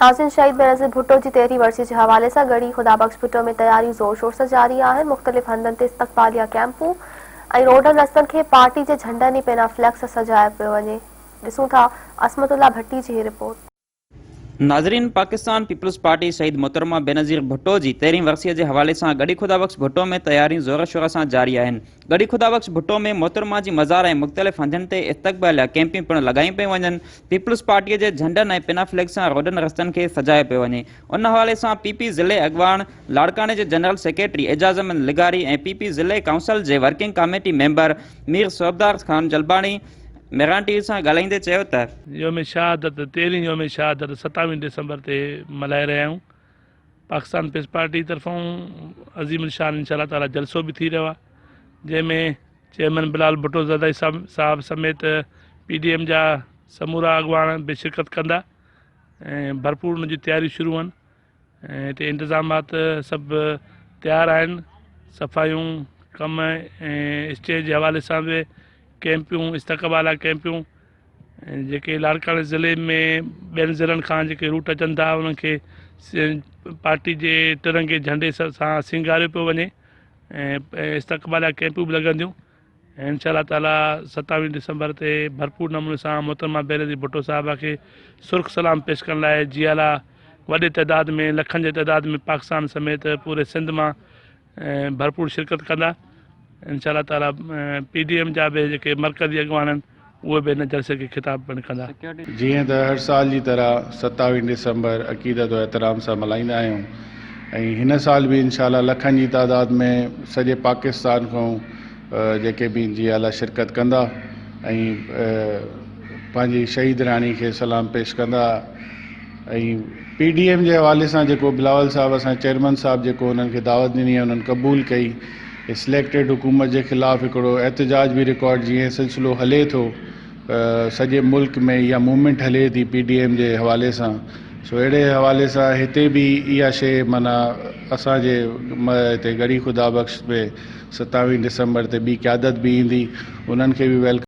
ناظرين شهيد بينظير ڀٽو جي تيرهين ورسي جي حوالي سان ڳڙهي خدا بخش ڀٽو ۾ تياريون زور شور سان جاري آهن مختلف هنڌن تي استقباليه ڪئمپون ۽ روڊن رستن کي پارٽي جي جهنڊن ۽ پينا فليڪس سان سجايو پيو وڃي ڏسون ٿا عصمت الله ڀٽي جي هي رپورٽ. ناظرين پاڪستان پيپلز پارٽي شهيد محترمه بينظير ڀٽو جي تيرهين ورسي جي حوالي سان ڳڙهي خدا بخش ڀٽو ۾ تياريون زور شور سان جاري آهن ڳڙهي خدا بخش ڀٽو ۾ محترمه جي مزار ۽ مختلف هنڌن تي استقباليه ڪئمپيون پڻ لڳايون پيون وڃن، پيپلز پارٽيء جي جهنڊن ۽ پنا فليگ سان روڊن رستن کي سجايو پيو وڃي. ان حوالي سان پي پي ضلعي اڳواڻ لاڙڪاڻي جي جنرل سيڪريٽري اعجاز احمد لغاري ۽ پي پي ضلعي ڪائونسل جي working committee member Mir Sobdar Khan Jalbani Mehran T V سان ڳالهائيندي چيو ته. يوم شهادت تيرهين يوم شهادت ستاويهين ڊسمبر تي ملهائي رهيا آهيون. پاڪستان پيپلز پارٽي طرفان عظيم الشان انشاء الله تعالي جلسو به ٿي رهيو آهي جنهن ۾ چيئرمين بلال ڀٽو زرداري صاحب سميت پي ڊي ايم جا سمورا اڳواڻ به شرڪت ڪندا ۽ ڀرپور ان جي تياريون شروع آهن ۽ هتي انتظامات سڀ تيار آهن صفايون ڪم ۽ اسٽيج جي حوالي سان به ڪيمپيون استقبالا ڪيمپيون ۽ جيڪي لاڙڪاڻي ضلعي ۾ ٻين ضلعن کان جيڪي روٽ اچن ٿا انهن کي پارٽي جي ٽرنگي جهنڊي سان سينگاريو پيو وڃي ۽ استقباليه ڪيمپون به لڳنديون ۽ انشاء الله تعالي ستاويهه ڊسمبر تي ڀرپور نموني سان محترمه بينظير ڀٽو صاحبه کي سرخ سلام پيش ڪرڻ لاء جيالا وڏي تعداد ۾ لکن جي تعداد ۾ پاڪستان سميت پوري سنڌ مان ڀرپور شرڪت ڪندا انشاء الله تعالي پي ڊي ايم جا به جيڪي مرڪزي اڳواڻ آهن اهي به هن جلسي کي خطاب پڻ ڪندا. جيئن ته هر سال جي طرح ستاويهه ڊسمبر عقيدت و احترام سان ملهائيندا آهيون ۽ هن سال به انشاء الله لکن جي تعداد ۾ سڄي پاڪستان کان جيڪي به جيالا شرڪت ڪندا ۽ پنهنجي شهيد راڻي کي سلام پيش ڪندا ۽ پي ڊي ايم جي حوالي سان جيڪو بلاول صاحب اسان جي چيئرمن صاحب جيڪو انهن کي دعوت ڏني ۽ انهن قبول ڪئي سليڪٽيڊ حڪومت جي خلاف هڪڙو احتجاج به رڪارڊ جيئن سلسلو هلي ٿو سڄي ملڪ ۾ اها موومينٽ هلي ٿي پي ڊي ايم جي حوالي سان سو اهڙي حوالي سان هتي به اها شيء معنيٰ اسان جي هتي ڳڙهي خدا بخش ۾ ستاويهه ڊسمبر تي ٻي قيادت به ايندي انهن کي به ويلڪم.